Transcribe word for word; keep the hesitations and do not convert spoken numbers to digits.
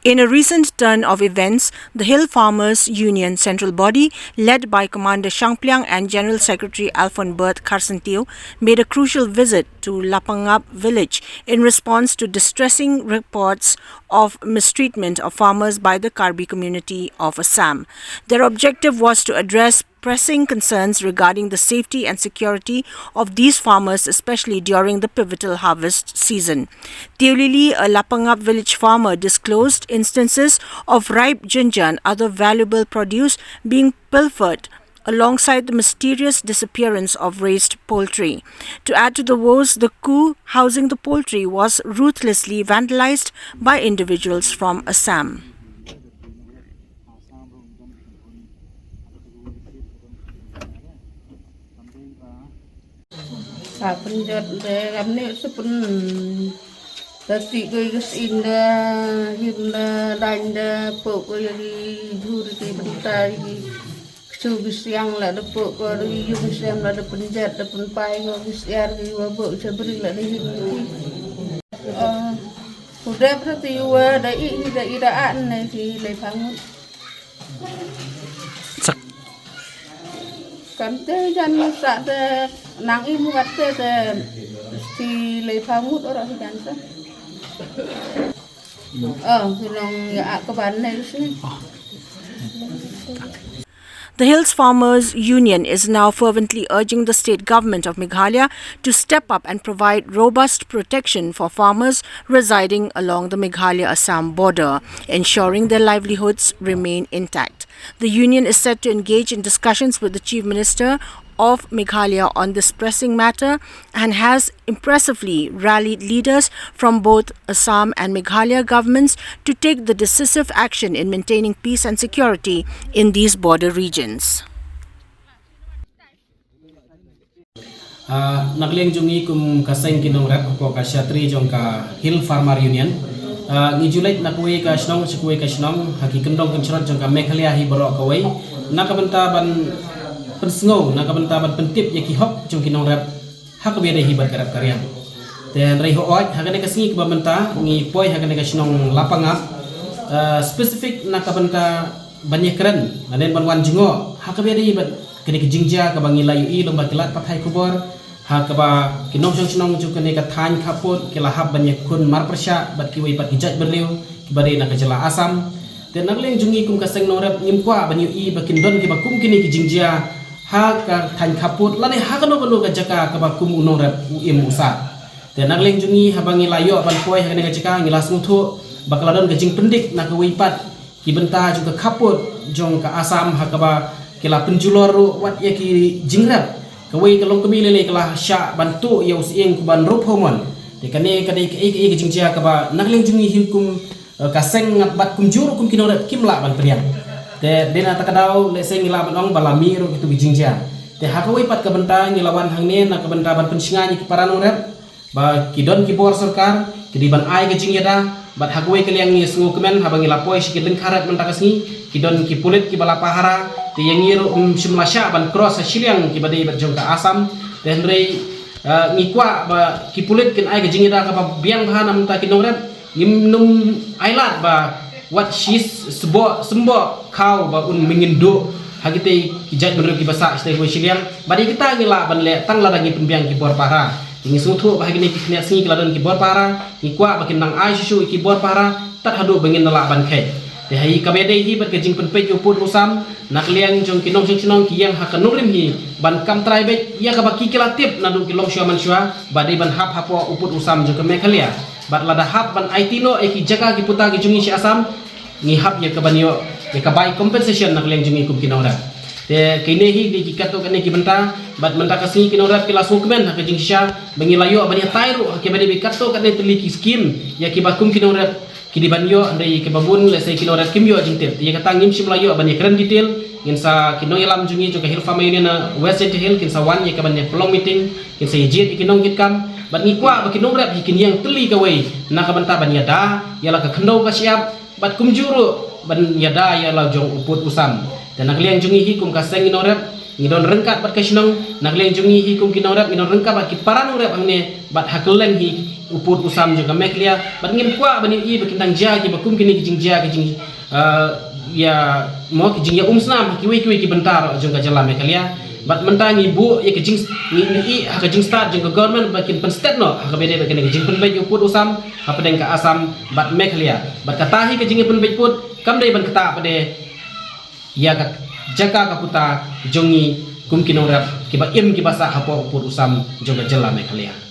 In a recent turn of events, the Hill Farmers Union Central Body, led by Commander Shangpliang and General Secretary Alphonbert Kharsyntiew, made a crucial visit to Lapangap village in response to distressing reports of mistreatment of farmers by the Karbi community of Assam. Their objective was to address pressing concerns regarding the safety and security of these farmers, especially during the pivotal harvest season. Tiulili, a Lapangap village farmer, disclosed instances of ripe ginger and other valuable produce being pilfered alongside the mysterious disappearance of raised poultry. To add to the woes, the coop housing the poultry was ruthlessly vandalized by individuals from Assam. Ka pynjot de kam ne sepun. Tati ko i gas inda him da dain da po ko ya ki jur ki bentai ki. Su ki siang la de po ko de yung siang la de pynjot de pynpai ko ki siar ki wa bo sabri la de him ki. Udah berarti wa da i da i da an ne ki le pangut. Kam te jan sa te nang i mu kat te te si le pangut ora hi jan sa. Oh, gunung ya ak keban ne sini. The Hills Farmers Union is now fervently urging the state government of Meghalaya to step up and provide robust protection for farmers residing along the Meghalaya-Assam border, ensuring their livelihoods remain intact. The union is set to engage in discussions with the Chief Minister of Meghalaya on this pressing matter and has impressively rallied leaders from both Assam and Meghalaya governments to take the decisive action in maintaining peace and security in these border regions. Ah, na ka liang jong ngi kum ka seng ki nongrep hapoh ka shatri jong ka Hill Farmer Union, ah, ngi ju leit na kawei ka shnong sha kawei ka shnong ha ki kyndong kynshrot jong ka Meghalaya hi baroh kawei na ka bynta ban pynsngew, na ka bynta ban pyntip ïa ki hok jong ki nongrep ha kaba ïadei hi bad ka rep ka riang. Te hynrei hooid ha kane ka sngi kaba mynta ngi poi ha kane ka shnong Lapangap, ah, specific na ka bynta ban ïakren lane ban wan jngoh ha kaba ïadei bad kane ka jingjia kaba ngi la ïohi lyngba ki lad pathai khubor ha kaba ki nongshong shnong jong kane ka thaiñ Khappud ki la hap ban ïakhun marpyrshah bad kiwei pat ki jaitbynriew kiba dei na ka jylla Assam. Te na ka liang jong ngi kum ka seng nongrep ngim kwah ban ïohi ba kin don kiba kum kine ki jingjia ha ka thaiñ Khappud lane ha kano kano ka jaka kaba kum u nongrep u im u sah. Te na ka liang jong ngi haba ngi la ïoh ban poi ha kane ka jaka ngi la sngewthuh ba ka la don ka jingpyndik na kawei pat ki bynta jong ka Khappud jong ka Assam ha kaba ki la pynjulor ruh wat ïa ki jingrep. Kawei ka longkmie lei lei ka la shah ban tuh ïa u sying kumba ruh hormone. Te kane ka dei kaei kaei ka jingjia kaba na ka liang jong ngi hi kum, eh, ka seng ngat bad kumjuh ruh kum ki nongrep kim lah ban pdiang. Te dei na kata ka daw lehse ngi lah ban ong ba la mih ruh kito ki jingjia. Te ha kawei pat ka bynta ngi la wan hangne na ka bynta ban pynshngaiñ ïa ki para nongrep ba ki don ki bor sorkar ki dei ban ai ka jingïada bad ha kawei ka liang ngi sngewkmen haba ngi la poi sha ki lyngkha rep mynta ka sngi ki don ki pulit kiba la pahara. Te ïa ngi ruh ym shym la shah ban cross ha shiliang kiba dei bad jong ka Assam. Te hynrei, eh, ngi kwah ba ki pulit kin ai ka jingïada kaba biang bha na bynta ki nongrep. Ngim nym ailad ba wat shi sboh symboh khaw ba un mynngin duh ha kitei ki jaitbynriew kiba sah shatei kawei shiliang. Bad ïa kita ngi lah ban leh tang lada ngi pynbiang ki bor pahara. Te ngi sngewthuh ba ha kine ki khyndiat sngi ki la don ki bor pahara, ngi kwah ba kin nang ai shuh shuh ki bor pahara tad haduh ba ngin da lah ban kheit. Te ha kaba ïadei hi bad ka jingpynpeit ïa u pud u sam na ka liang jong ki nongshong shnong ki ïeng ha ka nongrim hi ban kam trai beit ïa kaba ki ki la tip naduh ki longshuwa manshuwa ba dei ban hap hapoh u pud u sam jong ka Meghalaya. Bad lada hap ban aiti noh ïa ki jaka ki puta ki jong ngi sha Assam, ngi hap ïa ka ban ïoh ïa ka bai compensation na ka liang jong ngi kum ki nongrep. Te kine hi dei ki katto katne ki bynta bad mynta ka sngi ki nongrep ki la sngewkmen ha ka jingshisha ba ngi la ïoh ban ïatai ruh ha kiba dei katto katne tylli ki skim ïa kiba kum ki nongrep ki dei ban ïoh. Hynrei kiba bun lehse ki nongrep kim ïoh jingtip. Te ïa kata ngim shym la ïoh ban ïakren detail. Ngin sa ki nongïalam jong ngi jong ka Hill Farmer Union West Jaintia Hills kin sa wan ïa ka ban ïa pynlong meeting, kin sa ïa jied ïa ki nongkitkam. Bad ngi kwah ba ki nongrep hi kin ïeng tylli kawei na ka bynta ban ïada ïa la ka khyndew ka shyiap bad kumjuh ruh ban ïada ïa la jong u pud u sam. Te na ka liang jong ngi hi kum ka seng ngi nongrep ngi don ryngkat bad ka shnong, na ka liang jong ngi hi kum ki nongrep ngi don ryngkat bad ki para nongrep hangne bad ha kylleng hi u pud u sam jong ka Meghalaya, bad ngim kwah ban ïohi ba kin dang jia kiba kum kine ki jingjia, ki jing, ah, ïa, mo, ki jingïaumsnam ha kiwei kiwei ki bynta ruh jong ka jylla Meghalaya. Bad mynta ngi buh ïa ka jing, ngi, ngi ïohi ha ka jingstad jong ka government ba kin pynstet noh ha kaba ïadei bad kane ka jingpynbeit ïa u pud u sam hapdeng ka Assam bad Meghalaya. Bad kata hi ka jingïapynbeit pud kam dei ban ktah pat de ïa ka jaka ka puta jong ngi kum ki nongrep kiba im kiba sah hapoh u pud u sam jong ka jylla Meghalaya.